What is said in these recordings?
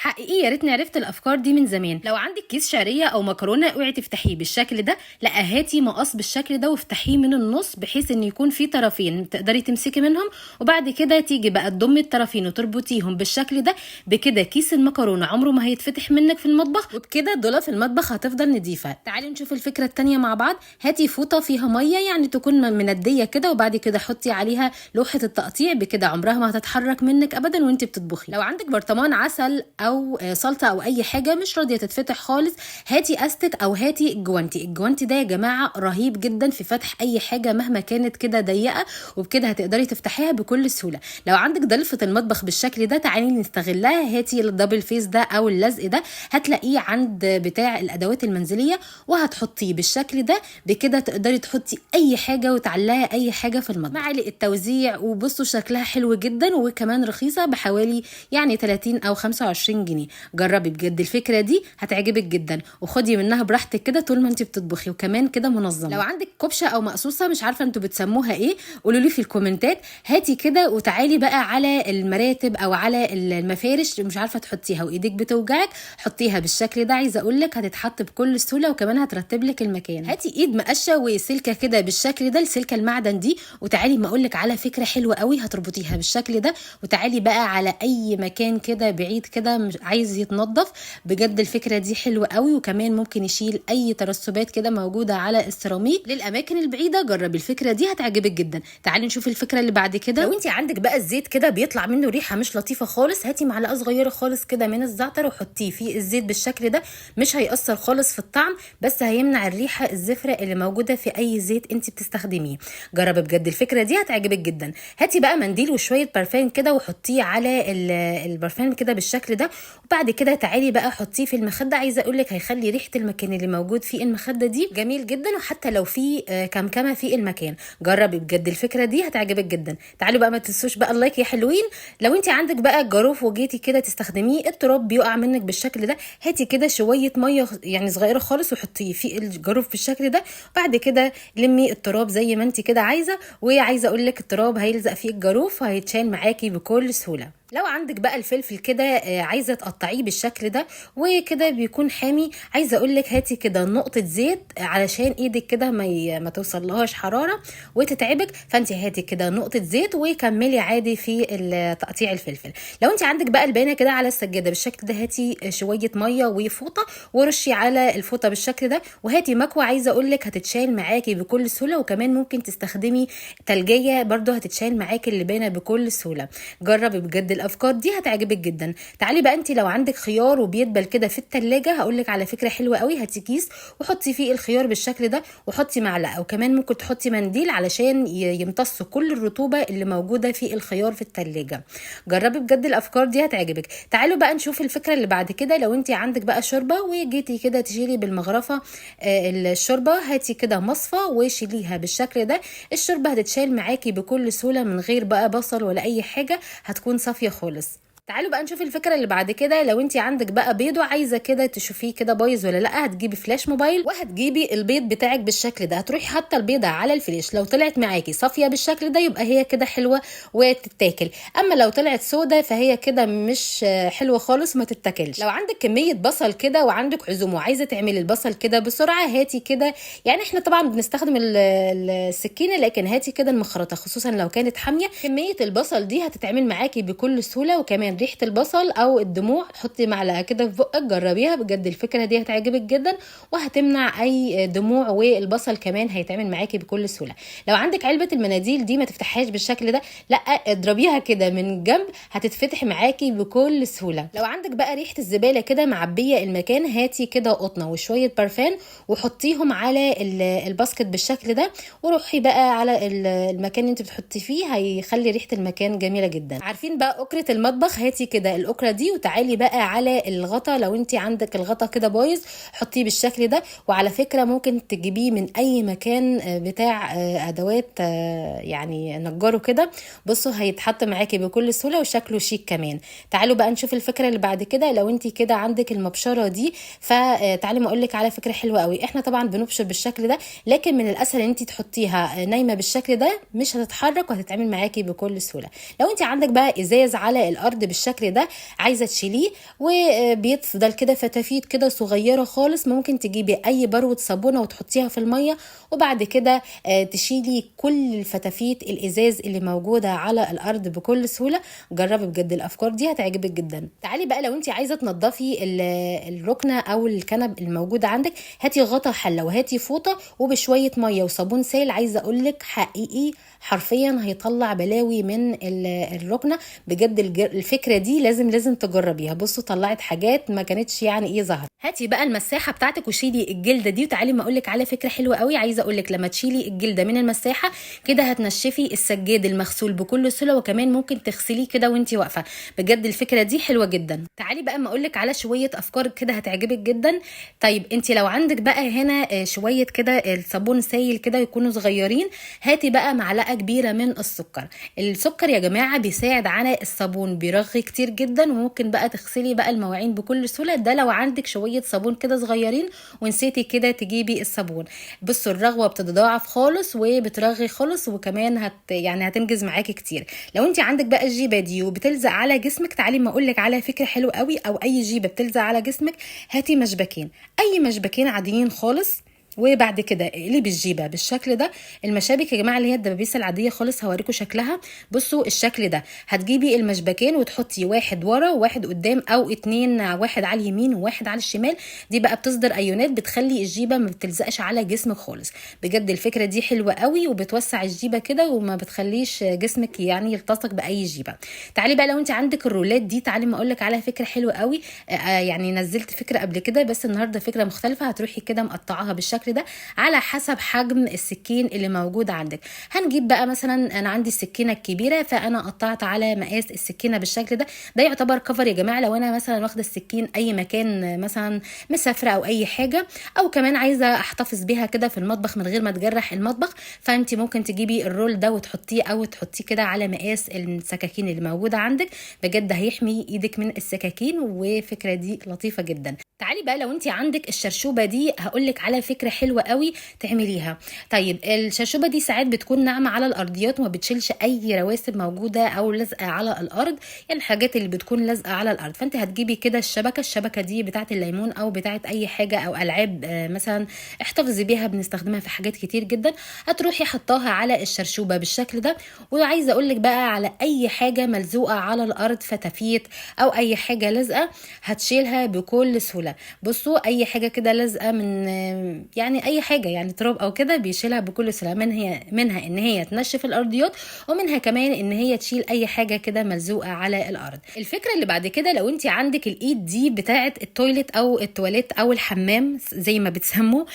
حقيقي يا ريتني عرفت الافكار دي من زمان. لو عندك كيس شعرية او مكرونه اوعي تفتحيه بالشكل ده، لا هاتي مقص بالشكل ده وافتحيه من النص بحيث ان يكون في طرفين تقدري تمسكي منهم، وبعد كده تيجي بقى تضمي الطرفين وتربطيهم بالشكل ده. بكده كيس المكرونه عمره ما هيتفتح منك في المطبخ، وبكده الدولاب في المطبخ هتفضل نظيفة. تعالي نشوف الفكرة التانية مع بعض. هاتي فوطه فيها مية، يعني تكون منديه كده، وبعد كده حطي عليها لوحة التقطيع، بكده عمرها ما هتتحرك منك ابدا وانت بتطبخي. لو عندك برطمان عسل او سلطة او اي حاجة مش راضية تتفتح خالص، هاتي استك او هاتي الجوانتي. الجوانتي ده يا جماعة رهيب جدا في فتح اي حاجة مهما كانت كده ضيقه، وبكده هتقدري تفتحيها بكل سهولة. لو عندك ضلفه المطبخ بالشكل ده تعالي نستغلها، هاتي ال double face ده او اللزق ده، هتلاقيه عند بتاع الادوات المنزلية، وهتحطيه بالشكل ده. بكده تقدري تحطي اي حاجة وتعلقي اي حاجة في المطبخ. معالق التوزيع، وبصوا شكلها حلو جدا وكمان رخيصة بحوالي يعني 30 او 25 جنيه. جربي بجد الفكرة دي هتعجبك جدا، وخدي منها براحتك كده طول ما انت بتطبخي، وكمان كده منظمة. لو عندك كبشة او مقصوصة مش عارفه انتوا بتسموها ايه، قولوا لي في الكومنتات. هاتي كده وتعالي بقى على المراتب او على المفارش مش عارفه تحطيها وايديك بتوجعك، حطيها بالشكل ده. عايزه اقول لك هتتحط بكل سهولة، وكمان هترتب لك المكان. هاتي ايد مقشه وسلكه كده بالشكل ده، السلكه المعدن دي، وتعالي ما اقول لك على فكرة حلوة قوي، هتربطيها بالشكل ده وتعالي بقى على اي مكان كده بعيد كده مش عايز يتنظف. بجد الفكرة دي حلوة قوي، وكمان ممكن يشيل اي ترسبات كده موجودة على السيراميك للاماكن البعيدة. جربي الفكرة دي هتعجبك جدا. تعالي نشوف الفكرة اللي بعد كده. لو انت عندك بقى الزيت كده بيطلع منه ريحه مش لطيفة خالص، هاتي معلقه صغيرة خالص كده من الزعتر وحطيه في الزيت بالشكل ده، مش هيأثر خالص في الطعم، بس هيمنع الريحة الزفره اللي موجودة في اي زيت انت بتستخدميه. جربي بجد الفكرة دي هتعجبك جدا. هاتي بقى منديل وشوية برفان كده وحطيه على البرفان كده بالشكل ده، وبعد كده تعالي بقى حطيه في المخدة. عايزه اقول لك هيخلي ريحه المكان اللي موجود فيه المخدة دي جميل جدا، وحتى لو في كمكمه في المكان. جربي بجد الفكرة دي هتعجبك جدا. تعالوا بقى ما تنسوش بقى ال like يا حلوين. لو انت عندك بقى الجاروف وجيتي كده تستخدميه التراب بيقع منك بالشكل ده، هاتي كده شوية مية يعني صغيرة خالص وحطيه في الجاروف بالشكل ده، بعد كده لمي التراب زي ما انت كده عايزه. وعايزه اقول لك التراب هيلزق فيه الجاروف وهيتشال معاكي بكل سهولة. لو عندك بقى الفلفل كده عايزه تقطعيه بالشكل ده وكده بيكون حامي، عايزه اقول لك هاتي كده نقطة زيت علشان ايدك كده ما توصلهاش حرارة وتتعبك، فانت هاتي كده نقطة زيت وكملي عادي في تقطيع الفلفل. لو انت عندك بقى البانه كده على السجادة بالشكل ده، هاتي شوية مية وفوطه ورشي على الفوطه بالشكل ده، وهاتي مكوة. عايزه اقول لك هتتشال معاكي بكل سهولة، وكمان ممكن تستخدمي تلجيه برده هتتشال معاكي اللبانه بكل سهولة. جربي بجد الافكار دي هتعجبك جدا. تعالي بقى انت لو عندك خيار وبيدبل كده في التلاجة، هقولك على فكرة حلوة قوي. هاتي كيس وحطي فيه الخيار بالشكل ده، وحطي معلقه، وكمان ممكن تحطي منديل علشان يمتص كل الرطوبة اللي موجودة في الخيار في التلاجة. جربي بجد الافكار دي هتعجبك. تعالوا بقى نشوف الفكرة اللي بعد كده. لو انت عندك بقى شوربة وجيتي كده تشيلي بالمغرفه الشوربة، هاتي كده مصفى وشيليها بالشكل ده، الشوربة هتتشال معاكي بكل سهولة من غير بقى بصل ولا اي حاجة، هتكون صافية خالص. تعالوا بقى نشوف الفكرة اللي بعد كده. لو انت عندك بقى بيض وعايزه كده تشوفيه كده بايظ ولا لا، هتجيبي فلاش موبايل وهتجيبي البيض بتاعك بالشكل ده، هتروحي حاطه البيضة على الفلاش. لو طلعت معاكي صافية بالشكل ده يبقى هي كده حلوة وتتاكل، اما لو طلعت سودا فهي كده مش حلوة خالص ما تتاكلش. لو عندك كمية بصل كده وعندك عزومة وعايزه تعملي البصل كده بسرعة، هاتي كده، يعني احنا طبعا بنستخدم السكينة، لكن هاتي كده المخرطه، خصوصا لو كانت حامية. كمية البصل دي هتتعمل معاكي بكل سهولة، وكمان ريحه البصل او الدموع حطي معلقه كده في بقك، جربيها بجد الفكرة دي هتعجبك جدا، وهتمنع اي دموع، والبصل كمان هيتعمل معاكي بكل سهولة. لو عندك علبة المناديل دي ما تفتحهاش بالشكل ده، لا اضربيها كده من جنب هتتفتح معاكي بكل سهولة. لو عندك بقى ريحه الزبالة كده معبيه المكان، هاتي كده قطنه وشوية برفان وحطيهم على ال basket بالشكل ده، وروحي بقى على المكان اللي انت بتحطي فيه، هيخلي ريحه المكان جميلة جدا. عارفين بقى أكرة المطبخ، هاتي كده الأكرة دي وتعالي بقى على الغطا. لو انت عندك الغطا كده بايظ حطيه بالشكل ده، وعلى فكرة ممكن تجيبيه من اي مكان بتاع ادوات يعني نجاره كده، بصوا هيتحط معاكي بكل سهولة وشكله شيك كمان. تعالوا بقى نشوف الفكرة اللي بعد كده. لو انت كده عندك المبشرة دي، فتعالي ما اقولك على فكرة حلوة قوي. احنا طبعا بنبشر بالشكل ده، لكن من الاسهل ان انت تحطيها نايمة بالشكل ده، مش هتتحرك وهتتعمل معاكي بكل سهولة. لو انت عندك بقى ازاز على الارض بالشكل ده عايزه تشيليه وبيفضل كده فتافيت كده صغيرة خالص، ممكن تجيبي اي بروه صابونه وتحطيها في المية، وبعد كده تشيلي كل الفتافيت الازاز اللي موجودة على الارض بكل سهولة. جربي بجد الافكار دي هتعجبك جدا. تعالي بقى لو انت عايزه تنضفي الركنه او الكنب الموجود عندك، هاتي غطا حله وهاتي فوطه وبشويه مية وصابون سائل. عايزه اقولك حقيقي حرفيا هيطلع بلاوي من الركنه بجد. الفكرة دي لازم تجربيها. بصوا طلعت حاجات ما كانتش يعني ايه ظهر. هاتي بقى المساحة بتاعتك وشيلي الجلدة دي. وتعالي ما اقولك على فكرة حلوة قوي، عايزه اقولك لما تشيلي الجلدة من المساحة كده هتنشفي السجاد المغسول بكل سهولة، وكمان ممكن تغسليه كده وانتي واقفة. بجد الفكرة دي حلوة جدا. تعالي بقى ما اقولك على شوية افكار كده هتعجبك جدا. طيب انتي لو عندك بقى هنا شوية كده الصابون سايل كده يكونوا صغيرين، هاتي بقى معلقه كبيرة من السكر. السكر يا جماعة بيساعد على الصابون، بيرغي كتير جدا، وممكن بقى تغسلي بقى المواعين بكل سهولة. ده لو عندك شوية صابون كده صغيرين ونسيتي كده تجيبي الصابون. بصوا الرغوه بتتضاعف خالص وبترغي خالص، وكمان يعني هتنجز معاكي كتير. لو انت عندك بقى الجيبه دي وبتلزق على جسمك، تعالي ما اقولك على فكرة حلوة قوي، او اي جيبه بتلزق على جسمك، هاتي مشبكين، اي مشبكين عاديين خالص، وبعد كده اقلبي الجيبه بالشكل ده. المشابك يا جماعة اللي هي الدبابيس العادية خالص هوريكم شكلها. بصوا الشكل ده، هتجيبي المشبكين وتحطي واحد ورا وواحد قدام، او اتنين، واحد على اليمين وواحد على الشمال. دي بقى بتصدر ايونات بتخلي الجيبه ما بتلزقش على جسمك خالص. بجد الفكرة دي حلوة قوي، وبتوسع الجيبه كده وما بتخليش جسمك يعني يلتصق باي جيبه. تعالي بقى لو انت عندك الرولات دي، تعالي ما اقولك على فكرة حلوة قوي. يعني نزلت فكرة قبل كده بس النهارده فكرة مختلفة. هتروحي كده مقطعاها بالشكل ده على حسب حجم السكين اللي موجود عندك. هنجيب بقى مثلا انا عندي السكينة الكبيرة، فانا قطعت على مقاس السكينة بالشكل ده. ده يعتبر كفر يا جماعة لو انا مثلا واخده السكين اي مكان، مثلا مسافرة او اي حاجة، او كمان عايزه احتفظ بيها كده في المطبخ من غير ما تجرح المطبخ، فانت ممكن تجيبي الرول ده وتحطيه، او تحطيه كده على مقاس السكاكين اللي موجودة عندك. بجد هيحمي ايدك من السكاكين، وفكره دي لطيفة جدا. تعالي بقى لو انت عندك الشرشوبه دي، هقولك على فكرة حلوة قوي تعمليها. طيب الشرشوبه دي ساعات بتكون ناعمة على الارضيات وما بتشيلش اي رواسب موجودة او لازقه على الارض، يعني الحاجات اللي بتكون لازقه على الارض. فانت هتجيبي كده الشبكة دي بتاعه الليمون او بتاعه اي حاجة او العاب مثلا احتفظي بيها، بنستخدمها في حاجات كتير جدا. هتروحي حطاها على الشرشوبه بالشكل ده. وعايزه اقولك بقى على اي حاجة ملزوقه على الارض، فتافيت او اي حاجة لازقه، هتشيلها بكل سهولة. بصوا اي حاجة كده لازقه من يعني اي حاجة يعني تراب او كده بيشيلها بكل سهولة، منها ان هي تنشف الارضيات، ومنها كمان ان هي تشيل اي حاجة كده ملزوقه على الارض. الفكرة اللي بعد كده لو انت عندك الايد دي بتاعه ال toilet او التواليت او الحمام زي ما بتسموه،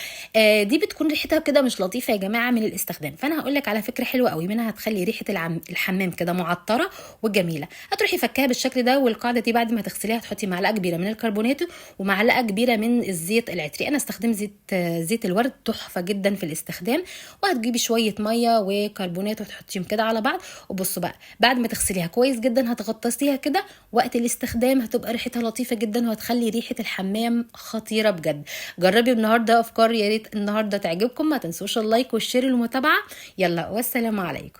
دي بتكون ريحتها كده مش لطيفة يا جماعة من الاستخدام. فانا هقول لك على فكرة حلوة قوي، منها هتخلي ريحه الحمام كده معطره وجميلة. هتروحي فكاها بالشكل ده، والقاعدة دي بعد ما تغسليها هتحطي معلقه كبيرة من الكربوناتو ومعلقة كبيرة من الزيت العطري. انا استخدم زيت الورد، تحفة جدا في الاستخدام. وهتجيبي شوية مية وكربونات وتحطيهم كده على بعض. وبصوا بقى بعد ما تغسليها كويس جدا هتغطسيها كده، وقت الاستخدام هتبقى ريحتها لطيفة جدا، وهتخلي ريحه الحمام خطيرة بجد. جربي النهارده افكار، يا ريت النهارده تعجبكم. ما تنسوش ال like وال share والمتابعة. يلا والسلام عليكم.